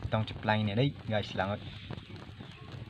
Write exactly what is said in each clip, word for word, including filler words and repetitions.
Tong cheplang ne dei, guys, langot.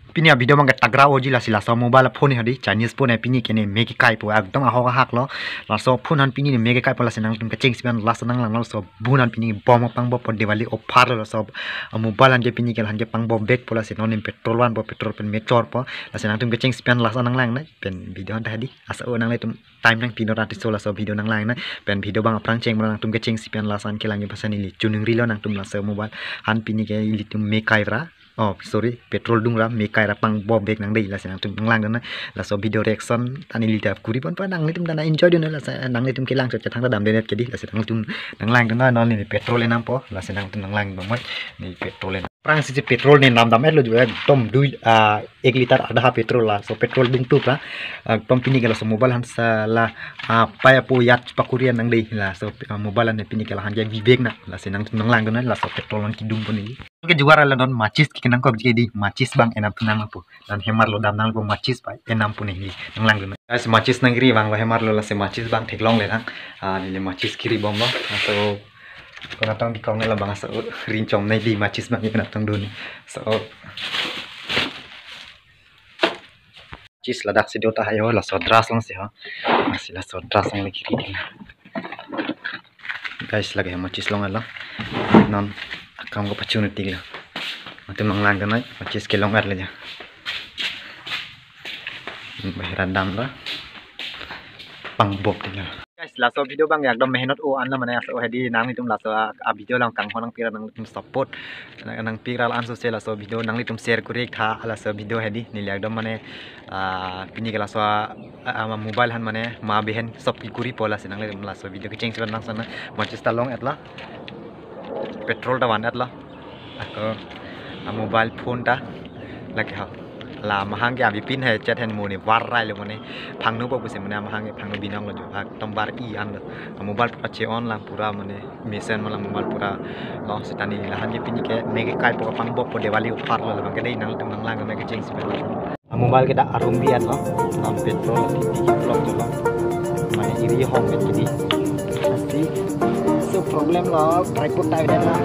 Pini a-video abang ke tagra oji, lasi laso mobile phone hadi, Chinese phone, pini ke ne me kekaipo, ekdom ahok ahak lo. Laso phone han pini ne me kekaipo, lasi nangtum kechengsi pen last nanglangnon. Laso phone han pini bom pangbopo Diwali offer lo, laso, ah, mobile han ke pini ke la han ke pangbo vekpo, lasi non ne petrol vanpo, petrol pen me chorpo, lasi nangtum kechengsi pen last nanglangnoi, pen video han ta hadi. Asa o nanglitum time nangpinon artiso laso video nanglangnon, pen video abang aphrang cheng nangtum kechengsi pen last an kelang ke pasan ili chunung rilo nangtum laso mobile han pini ke ilitum me kai ra. Oh, sorry, petrol dungra, me kai ra pangbo vek nang dei, lasi nangtum nanglangdun, laso video reaction ta neli ta kuri ponpo, nanglitum ta nang enjoy dun, lasi nanglitum kelang chot chethan ta damde net ke dei, lasi nangtum nanglangdun, non ne petrol enampo, lasi nangtum nanglangdun, ne petrol en. Aphrangsi petrol ne nam dam-etlo jo, ekdom dui, ah, ek liter adha petrol, laso petrol dungtup ra, ah, ekdom pini ke laso mobile han sa la, ah, pai apo yat pakuri nang dei, laso, ah, mobile han pini ke la han ke vivek na, lasi nangtum nanglangdun, laso petrol han kedungpo ne. Ke jugar ala don matches ke nangkok je dei, matches abang enam nangpo. Dan hemar lo dam nangpo matches pai enampo ne, nanglangdun. Guys, matches nangri abang lo hemar lo, lasi matches abang theklongle lang. Ah, neli matches kiri bomlo. Laso konatong dikong ne labang, laso rinchom ne dei matches abang konatong dun. So matches ladak si do ta hayo, laso dras long si ho. Lasi laso dras long le kiri dei. Guys, lake matches long-etlo. Non akam ko pachun tiklo. Nangtum nanglangdun, matches kelong-etlo ja. Bahira damlo. Pangbo tiklo. Guys, laso video abang ekdom mehnot o anlo mane, laso hadi nanglitum laso a, a-video lang kanghon nangpira, nanglitum support nang, nangpira la-an sose laso video nanglitum share kuri tha, laso video hadi neli ekdom mane, ah, pini ke laso a, a, a, mobile han mane ma behen sop kekuripo, lasi nanglitum laso video kechengsi pen langsung na matches ta long-etlo, petrol ta van-etlo, ako a-mobile phone ta lake ho. La mahang ke abi pin hai chat hen mo ne var rai lo mo ne. Phangno po pusi mo ne mahang ke phangno binong lo jo. Ekdom bar-i an lo. A-mobile pura che-on lang pura mo ne. Mesen mo lang mobile pura. Lo seta neli la han ke pini ke me kekaipo, pangbopo Diwali offer lo, labang ke dei, nangtum nanglangdun kechengsi pen. A-mobile ke dak arum bi-etlo. Non petrol ti ti plok jo lo. Mane iri hong ke dei. Pasti. So problem lo, tripod ta ida la.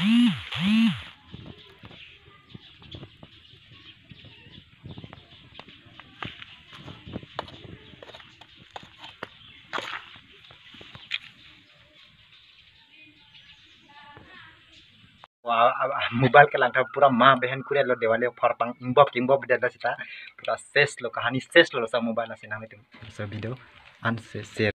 Wah, ah, ah, mobile kelang ta pura ma behen kuria lo, Diwali offer pang ingbop ingbop deda seta pura ses lo, kahani ses lo, laso mobile lasi nanglitum laso video an se share.